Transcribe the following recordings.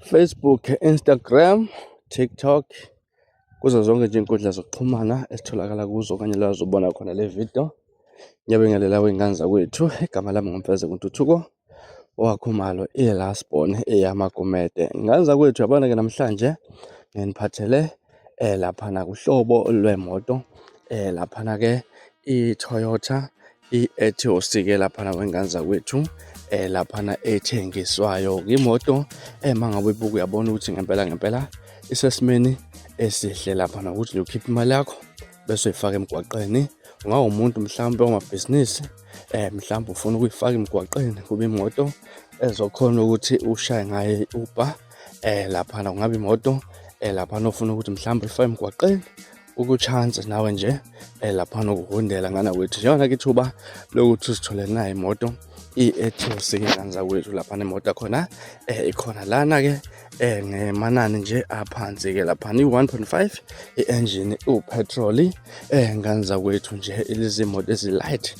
Facebook, Instagram, TikTok, kuzo zonke nje iy'nkundla zokuxhumana esitholakala kuzo okanye la uzobona khona le video. Ngiyabingelela wey'ngane zakwethu, igama lami nguMfezeko Ntuthuko owaKhumalo, i-last born eyamaGumede. Ngane zakwethu, yabona-ke namhlanje nginiphathele laphana kuhlobo lwemoto laphana-ke i-Toyota i-Etios-ke laphana wey'ngane zakwethu, laphana ethengiswayo. Imoto uma ngabe uyibuka uyabona ukuthi ngempela ngempela isesimeni esihle laphana, ukuthi nje ukhiphe imali yakho bese uyifaka emgwaqeni. Ungawumuntu mhlawumbe wamabhizinisi, mhlawumbe ufuna ukuyifaka emgwaqeni kube imoto ezokhona ukuthi ushaye ngayo i-Uber laphana, kungabe imoto laphana ofuna ukuthi mhlawumbe uyifake emgwaqeni uku-chance nawe nje laphana ukuhundela ngana kwethu. Njengona-ke ithuba lokuthi uzitholele nayo imoto i-Etios ngane zakwethu laphana, imoto yakhona ikhona lana-ke ngemanani nje aphansi-ke laphana, i-1.5 i-engine iwu-petrol ngane zakwethu nje. Lezi moto ezi-light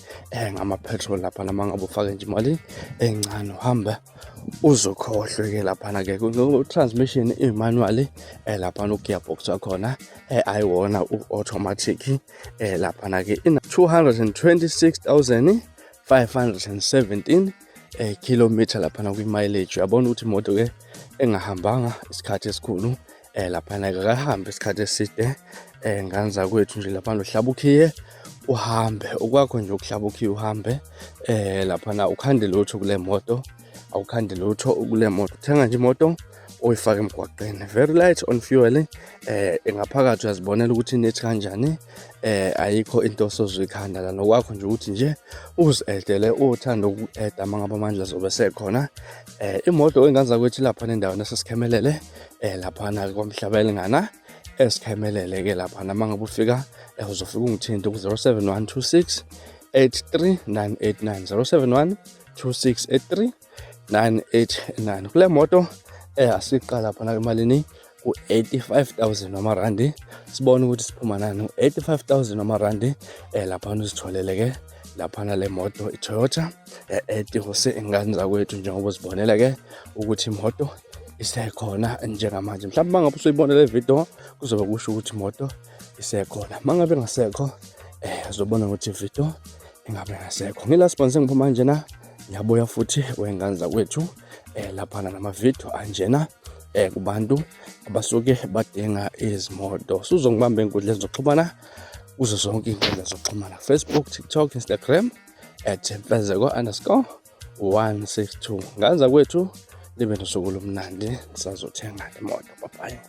ngama-petrol laphana, uma ngabe ufake nje imali encane uhambe uzokhohlwe-ke laphana-ke. Transmission i-manual laphana, u-gearbox wakhona ayiwona u-automatic laphana-ke. Ina 226,517 kilometer laphana kwi-mileage. Uyabona ukuthi imoto-ke engahambanga isikhathi esikhulu laphana, akahambi isikhathi eside ngane zakwethu nje laphana. Uhlaba ukhiye uhambe, okwakho nje ukuhlaba ukhiye uhambe laphana, ukhande lutho kule moto, awukhandi lutho kule moto. Uthenga nje imoto oyifaka emgwaqeni, very light on fuel. Ngaphakathi uyazibonela ukuthi neat kanjani, ayikho into osozoyikhanda la, nokwakho nje ukuthi nje uzi-add-ele uthanda uku-add-a uma ngabe amandla azobe sekhona. Imoto ingane zakwethu laphana endaweni yaseSikhemelele laphana kwaMhlabelingana eSikhemelele ke laphana. Uma ngabe ufika uzofika ungithinte ku-071 26 83989, 071 26 83 989. Kule moto asiqala laphana emalini ku-85,000 wamarandi, sibone ukuthi siphuma nani ku-85,000 wamarandi laphana, uzitholele ke laphana le moto i-Toyota Etios ingane zakwethu, njengoba uzibonela ke ukuthi imoto isekhona njengamanje. Mhlawumbe uma ngabe usuyibona le video kuzobe kusho ukuthi imoto isekhona, uma ngabe ingasekho uzobona ukuthi ividiyo ingabe ngasekho. Ngila sponsor ngiphuma njena, ngiyabuya futhi wengane zakwethu laphana namavidiyo anjena kubantu abasuke badinga izimoto. Suzongibamba ey'nkundleni zokuxhumana, kuzo zonke iy'nkundla zokuxhumana, Facebook, TikTok, Instagram, @Mfezeko_162. Ngane zakwethu, libe nosuku olumnandi, nisazothenga imoto. Bye bye.